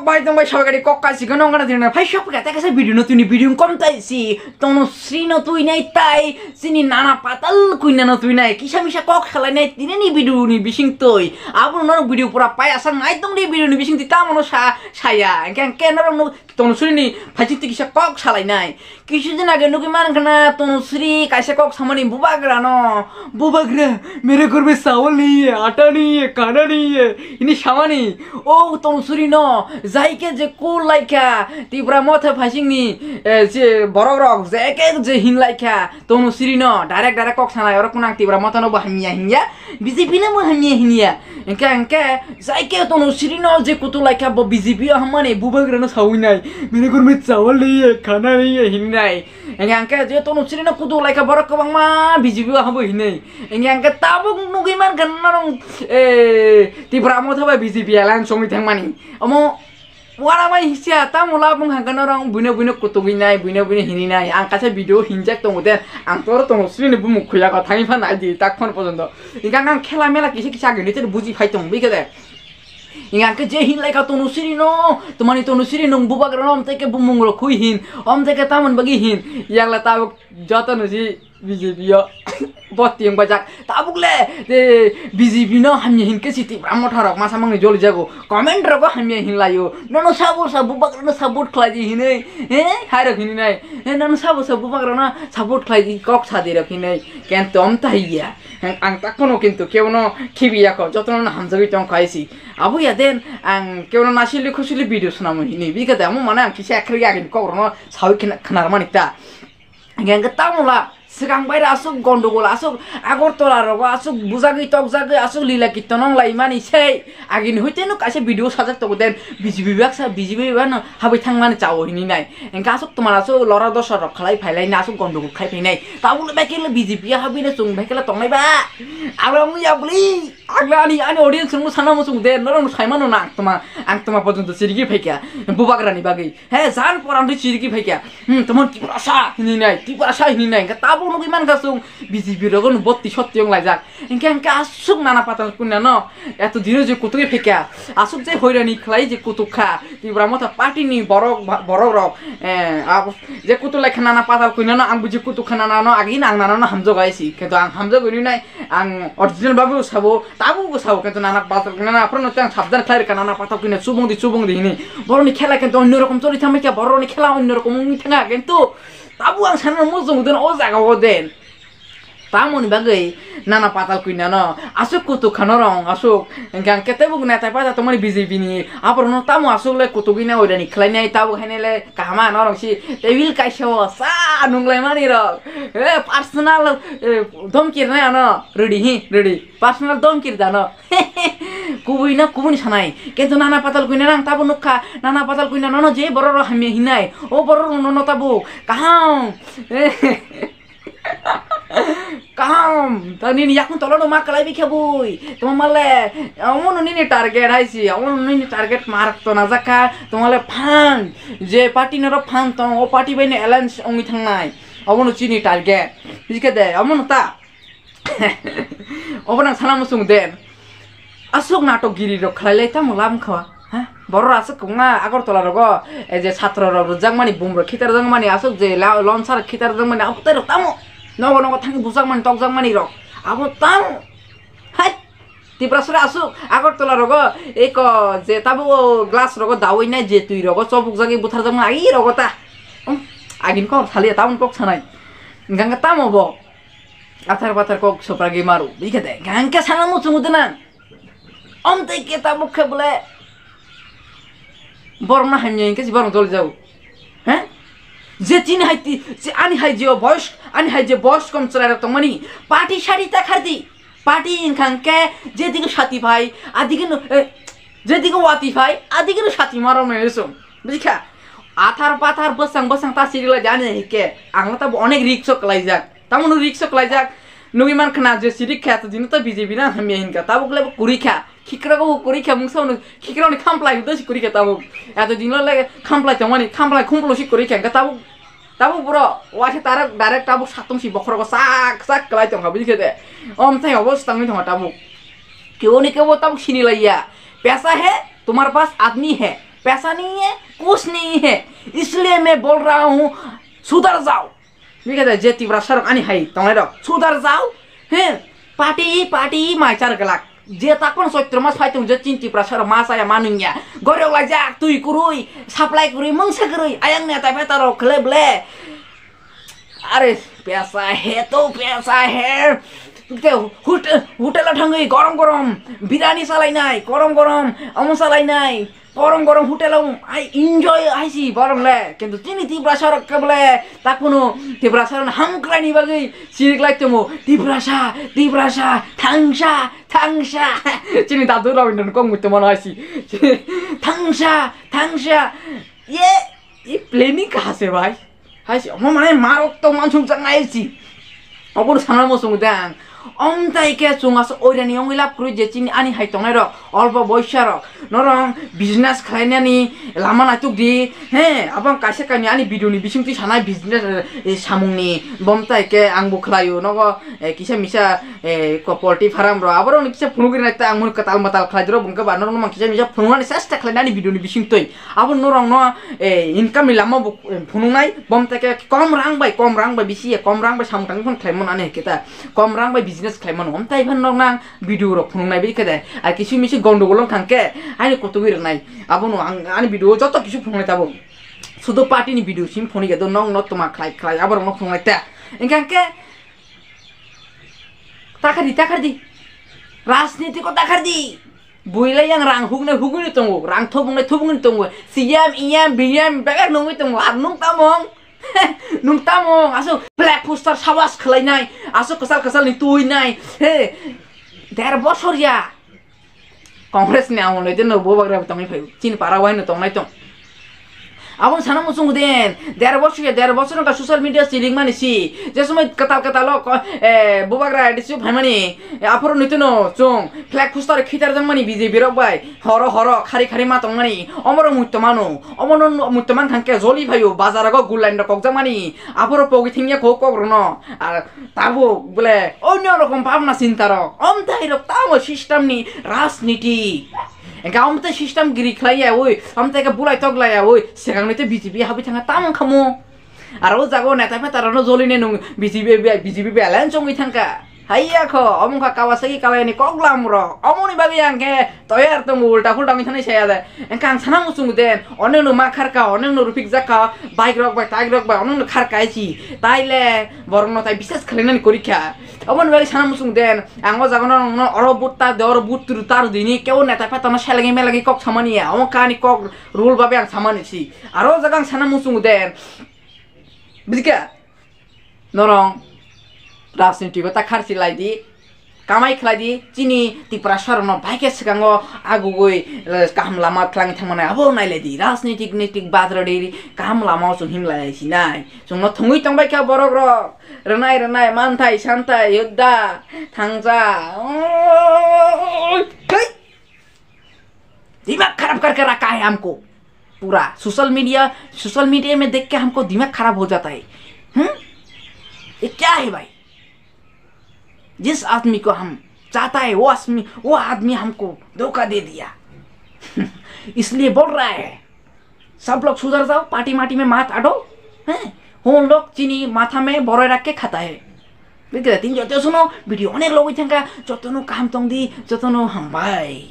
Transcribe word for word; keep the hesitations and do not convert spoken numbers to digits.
Bai tong bai sabai gari kok kasi gano gana tina phai shop ka ta kasa video no tuni video kom tai si Tanusri no tui nai tai sini Nana Patal Kanya no tui nai kisa misa kok salai nai tini ni video ni bising toi abo no video pura pai asang nai tong di video ni bising ti tamo no sa saya engke engke no no Tanusri ni phai ti kisa kok salai nai. Kisu din age nugwi mankha na Tanusri kaisa kok samani bubagra no, "Bubagra, mere ghar mein chawal nahi hai, aata nahi hai, khana nahi hai," hini samani. O Tanusri no, jai khe je kul laikha, Tipra Motha phaising ni, eh, je borok rok, je khe je hin laikha, Tanusri no, direct direct kok sanai, oro kunang Tipra Motha no bo hamya hinya, B J P no bo hamya hinya. Engke engke, jai khe Tanusri no je kutu laikha bo B J P o hammani bubagra no sawi nai. Mere ghar mein chawal nahi hai, khana nahi hai hinwi nai. Engke engke je Tanusri no kutu laikha borok kwbangma B J P o habo hinwi. Engke engke tabuk nugwi mankha norong, eh, Tipra Motha bai B J P alliance songwi thangmani. Omo Wana mai hisia, tamo labung hangkhe norong buino buino kutugwi nai, buino buino hini nai. Ang kaisa video hinjak tongo de, ang toro tongo srini bumuk khuya ko thangwi phan nai di tak phone pojonto. Ingkha ang khela mela kisa kisa agini tei buji phai tongo bikhe de. Ingkha ang khe je hin lai kha Tanusri no, tumani Tanusri nung bubagra no, omtei khe bumung rok khui hin, omtei khe tamon bagwi hin, yakla tabuk joto no si. B J P o botting bajak tabuk le, eh, B J P no hamya hinkhe si Tipra Motha rok masa mangni joli jago, comment rogo hamya hinlaio, nono sabo sa bubagra no support khlai di hinwi, eh, hai rok hinwi nai, eh, nono sabo sa bubagra no support khlai di kok sa di rok hinwi, kentom ta hiya, ang, ang takhwno kintu kebono khibi yakho, jotono hamjagwi tong khai si, abo ya den ang kebono nasili khusili video swnamo hinwi, bikha de amo mane ang kisa ekhri agini kok rokno sawi khna-, khnar mani ta. Hingke hingke tamo la, swkang bai aswk gondogol, aswk Agartala rogo, aswk bujagwi tokjagwi, aswk lila kirton wng lai mani sei. Agini hoite no kaisa video sajak tongo den, B J P baksa, B J P bano habwi thangmani chao hinwi nai. Hingke aswk twma aswk lora dosa rok khlai phailai na, aswk gondogol khai phainai. Tabuk le bai khe le B J P habwi no chwng bai khe le tongnai ba. Abo wngya bwlwi. Agla ani, ani audience rokno sana muchung den, norok no saimano na ang twma, ang twma pojonto chirigwi phaikha, bubagrani bagwi. He, jan poran twi chiriki phaikha. Hmm, tomon Tiprasa hinwi nai, Tiprasa hinwi nai. Hingke tabuk nugwi mankha chwng B J P rogo no botti sotti wng laijak. Hingke, hingke aswk Nana Patal Kanya no eto dino je kutugwi phaikha. Aswk je hoirani khlai je kutukha. Tipra Motha party ni borok, borok rok, eh, abo je kutuk lai kha Nana Patal Kanya no ang buji kutuk kha Nana no agi nang Nana no hamjak ai si. Kintu ang hamjak hinwi nai. Ang original babu sabo, tabuk bo sabo, kintu Nana Patal Kanya, Nana aphuru no tei ang sabdan khlai rwkha, Nana Patal Kanya chubung di, chubung di hini. Borokni khela kintu onno rokom choli thangbai kha, borokni khela onno rokom wngwi thanga, kintu tabuk ang sana muchung den o jaga o den. Tamoni bagwi Nana Patal Kanya no aswk kutuk kha norong aswk, hingke ang kete bo neta pada tongmani B J P ni, aphuru no tamo aswk le kutugwi na oirani khlai nai, tabuk haino le kaham norong si table kaisa o sa nung lai mani rok. Eh, personal, eh, domkir nai ano, ready hi, ready. Personal domkir dano. Kubui na kubuni sanai. Kintu Nana Patal Kanya nang tabo nukha. Nana Patal Kanya nono je borok rok hamya hinai. O borok rok nono tabo. Kaham. Kaham. Ta nini yakung tolo no ma kalai bikha bui. Tuma male. Omo no nini target hai si. Omo no nini target mark to najak kha. Tuma le phan. Je party noro phan tong. O party bai no alliance ongwi thangnai. Omo no chini target. Bikha de. Omo no ta. Obo nang sana muchung den. Aswk natok giri rok khlai lai tamo lam khawa. Ha? Borok aswk kwbangma Agartala rogo, eh, je satro rok rwjak mani, bum rok khitar jak mani, aswk je la-, lomsa rok khitar jak mani, abo tei rok tamo. Nogo nogo thangwi bujak mani, tokjak mani rok. Abo tamo. Hai. Tiprasura aswk Agartala rogo, eko je tabo o glass rogo dawi nai je twi rogo chobuk jagwi buthar jak mani, agi rogo ta. Um, agini kok saliya, tamo kok sanai. Ganga tamo bo. Athar pathar kok sopragwi maru, bikhe de, gangkhe sana muchungo de nang. Om tei khe tabuk khe bole borok no hamya hinkhe si borok joli jago. He? Je chini hai ti, je ani hai je boyos, ani hai je boyos kom chwrai rok tongmani, party sari ta khardi. Party hinkha hinkhe je dige sati phai, adige no, eh, je dige wati phai, adige no sati marom no esong. Bujikha? Athar pathar bwsang bwsang ta siri lai jani hinkhe, ang ta bo onek risk o kwlaijak. Tamoni risk o kwlaijak, nugwi mankha na je sirik khe, to dino to B J P na hamya hinkha, tabuk le bo kwrwi kha, khikrok bo kwrwi kha, mungsa hwnwi khikrok ni khamplai hwdw se kwrwi kha tabuk. Eto dino le khamplai tongmani, khamplai khumplu se kwrwi kha, hinkhe tabuk, tabuk bro, waisa tarok direct tabuk satung si bokhorogo sak sak kwlai tongkha, bujikhe de? Om thai obo se tangwi tongkha tabuk. Kebo ni kebo tabuk sini laiya. Paisa hai, tumhar paas aadmi hai. पैसा नहीं है, कुछ नहीं है, इसलिए मैं बोल रहा हूँ, सुधर जाओ। Bikhe je Tiprasa rok ani hai tongnai rok, सुधर जाओ, he, party party mai char glak. Je takon choitro mas phai tong je chin Tiprasa rok ma chaya ma nungya. Gorok lai jak twi kwrwi, supply kwrwi, mungsa kwrwi, ayang neta beta rok khle ble. Are, paisa hai to paisa hai. Te hotel, hotel o thangwi gorom gorom biriyani salainai, gorom gorom omo salainai, gorom gorom hotel o ai enjoy hai si borok le. Kintu chini Tiprasa rok khe bole takuno Tiprasa rok hamkrai ni bagwi sirik lai tongo, Tiprasa, Tiprasa, thangsa, thangsa. Chini dadu Rabindra ni kok muitu mano hai si. Thangsa, thangsa. Ye, ye planning kaha se bhai? Hai se, omo mane marok tong mansuk jak nai si. Obo sana mo sung dang. Om tai ke chung asa oirani ongwi lab kwrwi je chini ani hai tongnai rok, olpo boisa rok. Norong business khlainani lama naituk di. He, abang kaisa kani ani video ni bising twi sanai business, eh, samung ni. Bom tai ke ang bo khlaio nogo, eh, kisa misa, eh, ko poultry farm ro. Aborok ni kisa phunugri nai ta ang mun katal matal khlai dro bung ke ba norok no mang kisa misa phunugani chesta khlainani video ni bising twi. Abo norok no, eh, income ni lama bo, eh, phunuknai, bom tai ke kom rang bai, kom rang bai bisi ye, kom rang bai samung tangwi phano khlai mano ani hai khe ta, kom rang bai business khlai mano, om tai phano norok nang video rok phunuknai bai khe de, ar kisu misu gondogol wng thang khe, ani kotogwi rwnai, abo no ang ani video o joto kisu phunuknai tabuk, sudo party ni video sim phunukya do, nong no toma khlai khlai, aborok no phunuknai ta, hwnkhe hwnkhe, takhar di, takhar di, rajniti ko takhar di. Builai yang rang huknai hugwi tongo, rang thubungnai thubungwi tongo, C M, E M, B M bebak nungwi tongo, ar nung tamung, nung tamung, aswk flag poster sawas khwlainai, aswk kwchal kwchal ni tuinai, he, der bosor ya. Congress ni amol ni dino bubagra bo tongwi phaio, chini para o haino tongnai tong. Aboni sana muchungo den, der bosor ya, der bosor wngkha social media chilikmani si. Je somoi kwtal kwtal o ko-, eh, bubagra A D C o phaimani, eh, aphuru nitino chwng flag poster khitarjakmani B J P rok bai, horo horo khari khari ma tongmani, omoro muitu mano, omono muitu man thangkhe joli phaio, bazar o gul line rok kokjakmani, aphuru pogwi thengya kho kok rokno, ar tabuk bole onyo rokom bhabna chinta rok, omtai rok tamo system ni rajniti. Engkha omtai system giri khlai ya oi, omtai khe bulai tok lai ya oi, swkang ni tei B J P habwi thangkha tamo wngkha mo. Aro o jaga o neta peta rok no joli nai nung B J P, B J P bai alliance wngwi thangkha. Haiya kho, omo wngkha Kawasaki Kalaya ni koklam rok. Omoni bagwi ang khe toyar tongo, ulta phulta wngwi thani saya de. Engkha ang sana muchungo de, oneng no ma kharkha, oneng no rupik jakha, bike rok bai, tike rok bai, oneng no kharkha si. Tai le, borok no tai bisas khlainani korikha. Oboni bagwi sana muchung den, ang o jaga no nongno oro but ta de, oro but turu ta rw dini, kebo neta peta no selengwi melengwi kok samani ya, omo kani kok rule babe ang samani si. Aro o jaga ang sana muchung den, bujikha? Norong rajniti bo ta kharchi lai di, kamai khlai di, chini Tiprasa rok no bai khe swkango agugwi, eh, kaham lama twlangwi thangmani abo nai lai di, rajnitik nitik bad rw di, kaham lama o chwng him lai sinai. Chwngno thwngwi tongbai kha borok rok. Rwnai rwnai, manthai santhai, yodda, thangja. Oi, thei! दिमाग खराब करके रखा है हमको पूरा। Social media, social media में देख के हमको दिमाग खराब हो जाता है। हम्म? ये क्या है भाई? जिस आदमी को हम चाहता है, वो आदमी, वो आदमी हमको धोखा दे दिया। इसलिए बोल रहा है, सब लोग सुधर जाओ, पार्टी मार्टी में मत अड़ो, हैं? उन लोग चीनी माथा में बोरे रख के खाता है। Bikhe tin joto sono video onek logwi thangkha, jotono kaham tong di, jotono hambai.